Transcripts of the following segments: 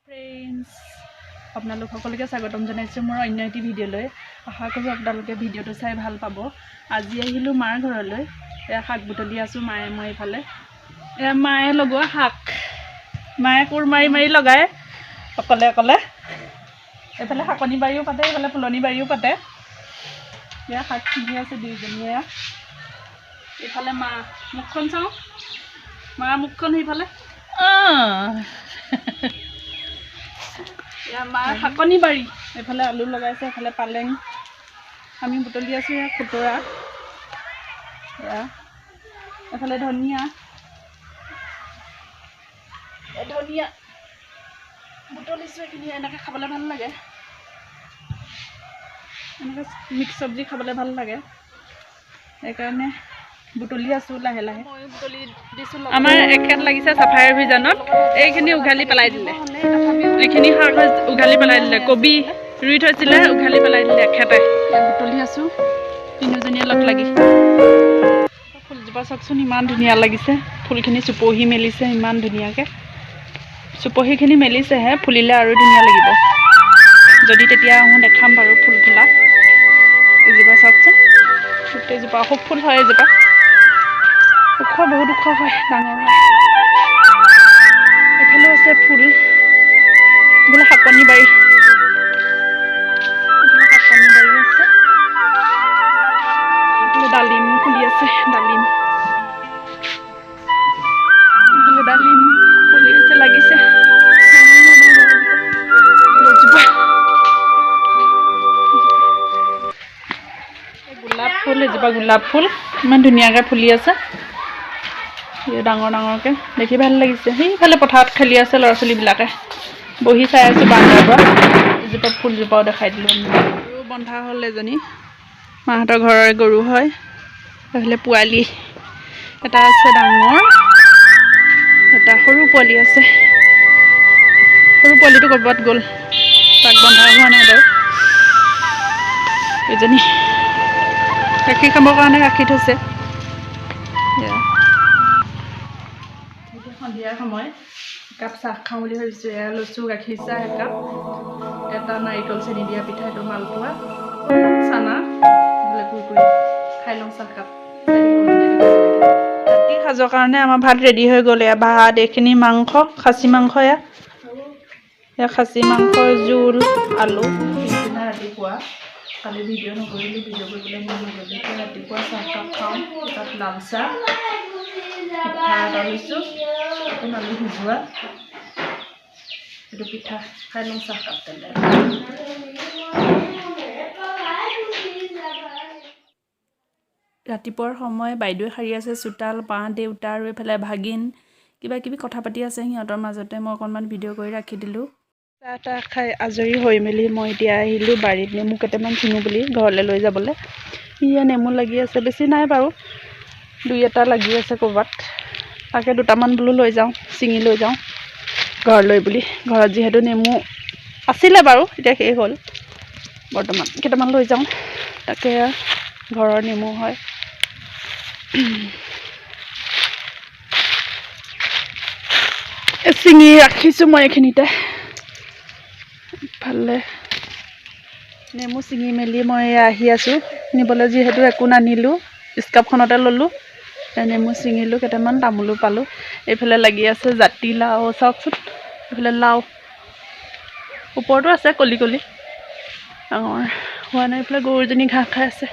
Friends, আপোনালোক সকলোকে স্বাগতম জনাইছোঁ মোৰ অন্য এটি ভিডিঅ'লৈ। আশা কৰোঁ আপোনালোকে ভিডিঅ'টো চাই ভাল পাব। আজি আহিলোঁ মাৰ ঘৰলৈ। এয়া শাক বুটলি আছোঁ মায়ে মই। এইফালে এয়া মায়ে লগোৱা শাক, মায়ে কোৰ মাৰি মাৰি লগায় অকলে অকলে। এইফালে শাকনি বাৰীও পাতে, এইফালে ফুলনি বাৰীও পাতে। এয়া শাক ছিঙি আছে দুইজনীয়ে। এয়া এইফালে মা মুখখন চাওঁ, মা মুখখন সেইফালে। অঁ, এয়া মাৰ শাকনি বাৰী। এইফালে আলু লগাইছে, এইফালে পালেং। আমি বুটলি আছোঁ। এয়া খুতৰা, এয়া এইফালে ধনিয়া। এই ধনিয়া বুটলিছোঁ। এইখিনি এনেকৈ খাবলৈ ভাল লাগে, এনেকৈ মিক্স চব্জি খাবলৈ ভাল লাগে, সেইকাৰণে বুটলি আছোঁ লাহে লাহে। আমাৰ এখেত লাগিছে চাফাই অভিযানত। এইখিনি উঘালি পেলাই দিলে, এইখিনি শাক উঘালি পেলাই দিলে। কবি ৰুই থৈছিলে, উঘালি পেলাই দিলে এখেতে। বুটলি আছোঁ তিনিওজনীয়ে লগ লাগি। ফুলজোপা চাওকচোন, ইমান ধুনীয়া লাগিছে। ফুলখিনি চুপহি মেলিছে ইমান ধুনীয়াকৈ। চুপহিখিনি মেলিছেহে, ফুলিলে আৰু ধুনীয়া লাগিব। যদি তেতিয়া আহোঁ দেখাম বাৰু ফুল ফুলা। এজোপা চাওকচোন, গোটেইজোপা অশোক ফুল হয়। এজোপা ওখ, বহুত ওখ হয়, ডাঙৰ হয়। এইফালেও আছে ফুল। এইফালে শাকনি বাৰী, এইফালে শাকনি বাৰী আছে। এইফালে ডালিম ফুলি আছে, ডালিম। এইফালে ডালিম ফুলি আছে, লাগিছে গছজোপা। গোলাপ ফুল, এজোপা গোলাপ ফুল ইমান ধুনীয়াকৈ ফুলি আছে। এই ডাঙৰ ডাঙৰকৈ দেখি ভাল লাগিছে। সেইফালে পথাৰত খেলি আছে ল'ৰা ছোৱালীবিলাকে, বহি চাই আছোঁ বাৰান্দাৰ পৰা। এজোপা ফুলজোপাও দেখাই দিলোঁ। গৰু বন্ধা হ'ল এজনী, মাহঁতৰ ঘৰৰে গৰু হয়। এইফালে পোৱালি এটা আছে ডাঙৰ, এটা সৰু পোৱালি আছে। সৰু পোৱালিটো ক'ৰবাত গ'ল, তাক বন্ধা হোৱা নাই বাৰু। এজনী গাখীৰ খাবৰ কাৰণে ৰাখি থৈছে। এয়া এতিয়া সন্ধিয়াৰ সময়, একাপ চাহ খাওঁ বুলি ভাবিছোঁ। এয়া লৈছোঁ গাখীৰ চাহ একাপ, এটা নাৰিকল চেনি দিয়া পিঠা, এইটো মালপোৱা, চানা, এইফালে কুৰকুৰি। খাই লওঁ চাহকাপ। ৰাতি সাজৰ কাৰণে আমাৰ ভাত ৰেডি হৈ গ'ল। এয়া ভাত, এইখিনি মাংস, খাচী মাংস। এয়া এয়া খাচী মাংস জোল, আলু। পিছদিনা ৰাতিপুৱা, কালি ভিডিঅ' নকৰিলোঁ, ভিডিঅ' কৰিবলৈ মন নগ'ল। এতিয়া ৰাতিপুৱা চাহকাপ খাওঁ। তাত লাল চাহ, পিঠা এটা লৈছোঁ, অকণ আলু সিজোৱা, এইটো পিঠা খাই লওঁ চাহকাপ তেন্তে। ৰাতিপুৱাৰ সময়, বাইদেৱে সাৰি আছে চোতাল। মা, দেউতা আৰু এইফালে ভাগিন কিবা কিবি কথা পাতি আছে সিহঁতৰ মাজতে। মই অকণমান ভিডিঅ' কৰি ৰাখি দিলোঁ। চাহ তাহ খাই আজৰি হৈ মেলি মই এতিয়া আহিলোঁ বাৰীত নেমু কেইটামান ছিঙো বুলি, ঘৰলৈ লৈ যাবলৈ। ইয়া নেমু লাগি আছে, বেছি নাই বাৰু, দুই এটা লাগি আছে ক'ৰবাত। তাকে দুটামান বোলো লৈ যাওঁ, ছিঙি লৈ যাওঁ ঘৰলৈ বুলি। ঘৰত যিহেতু নেমু আছিলে বাৰু, এতিয়া শেষ হ'ল। বৰ্তমান কেইটামান লৈ যাওঁ, তাকে ঘৰৰ নেমু হয়। ছিঙি ৰাখিছোঁ মই এইখিনিতে। ইফালে নেমু ছিঙি মেলি মই আহি আছোঁ নিবলৈ, যিহেতু একো নানিলোঁ, স্কাৰ্ফখনতে ল'লোঁ। নেমু ছিঙিলোঁ কেইটামান, তামোলো পালোঁ। এইফালে লাগি আছে জাতিলাও, চাওকচোন। এইফালে লাও ওপৰতো আছে কলি কলি, ডাঙৰ হোৱা নাই। এইফালে গৰুজনী ঘাঁহ খাই আছে।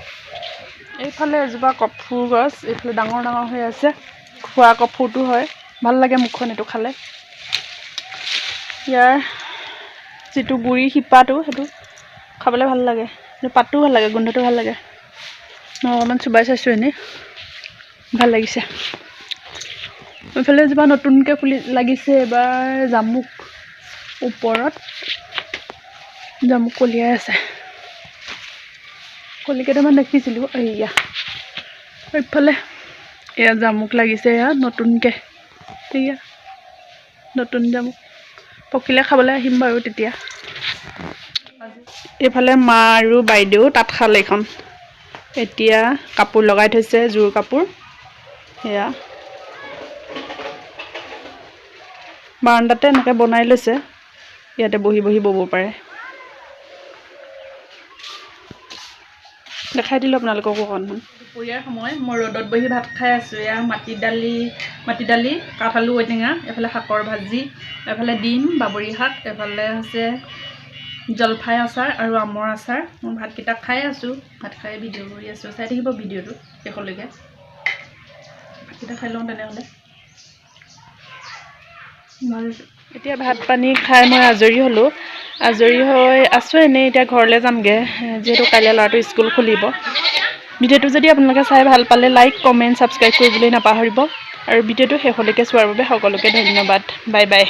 এইফালে এজোপা কফু গছ, এইফালে ডাঙৰ ডাঙৰ হৈ আছে। খোৱা কফুটো হয়, ভাল লাগে মুখখন এইটো খালে। ইয়াৰ যিটো গুৰি শিপাটো, সেইটো খাবলৈ ভাল লাগে। পাতটোও ভাল লাগে, গোন্ধটো ভাল লাগে। মই অকণমান চোবাই চাইছোঁ এনেই, ভাল লাগিছে। এইফালে এজোপা নতুনকৈ ফুলি লাগিছে এইবাৰ জামুক, ওপৰত জামুক কলিয়াই আছে। কলি কেইটামান দেখিছিলোঁ। এইয়া এইফালে এয়া জামুক লাগিছে, এয়া নতুনকৈ, এয়া নতুন জামুক। পকিলে খাবলৈ আহিম বাৰু তেতিয়া। এইফালে মা আৰু বাইদেউ তাঁতশাল এইখন, এতিয়া কাপোৰ লগাই থৈছে, জোৰ কাপোৰ। সেয়া বাৰাণ্ডাতে এনেকৈ বনাই লৈছে। ইয়াতে বহি বহি ব'ব পাৰে। দেখাই দিলোঁ আপোনালোককো অকণমান। দুপৰীয়াৰ সময়, মই ৰ'দত বহি ভাত খাই আছোঁ। এয়া মাটি দালি, কাঠ আলু, ঔটেঙা, এইফালে শাকৰ ভাজি, এইফালে ডিম, বাবৰি শাক, এইফালে হৈছে জলফাই আচাৰ আৰু আমৰ আচাৰ। মই ভাতকেইটা খাই আছোঁ, ভাত খাই ভিডিঅ' কৰি আছোঁ। চাই থাকিব ভিডিঅ'টো শেষলৈকে। ভাতকেইটা খাই লওঁ তেনেহ'লে। এতিয়া ভাত পানী খাই মই আজৰি হ'লোঁ। আজৰি হৈ আছোঁ এনেই, এতিয়া ঘৰলৈ যামগৈ, যিহেতু কাইলৈ ল'ৰাটো স্কুল খুলিব। ভিডিঅ'টো যদি আপোনালোকে চাই ভাল পালে লাইক, কমেণ্ট, ছাবস্ক্ৰাইব কৰিবলৈ নাপাহৰিব আৰু ভিডিঅ'টো শেষলৈকে চোৱাৰ বাবে সকলোকে ধন্যবাদ। Bye bye.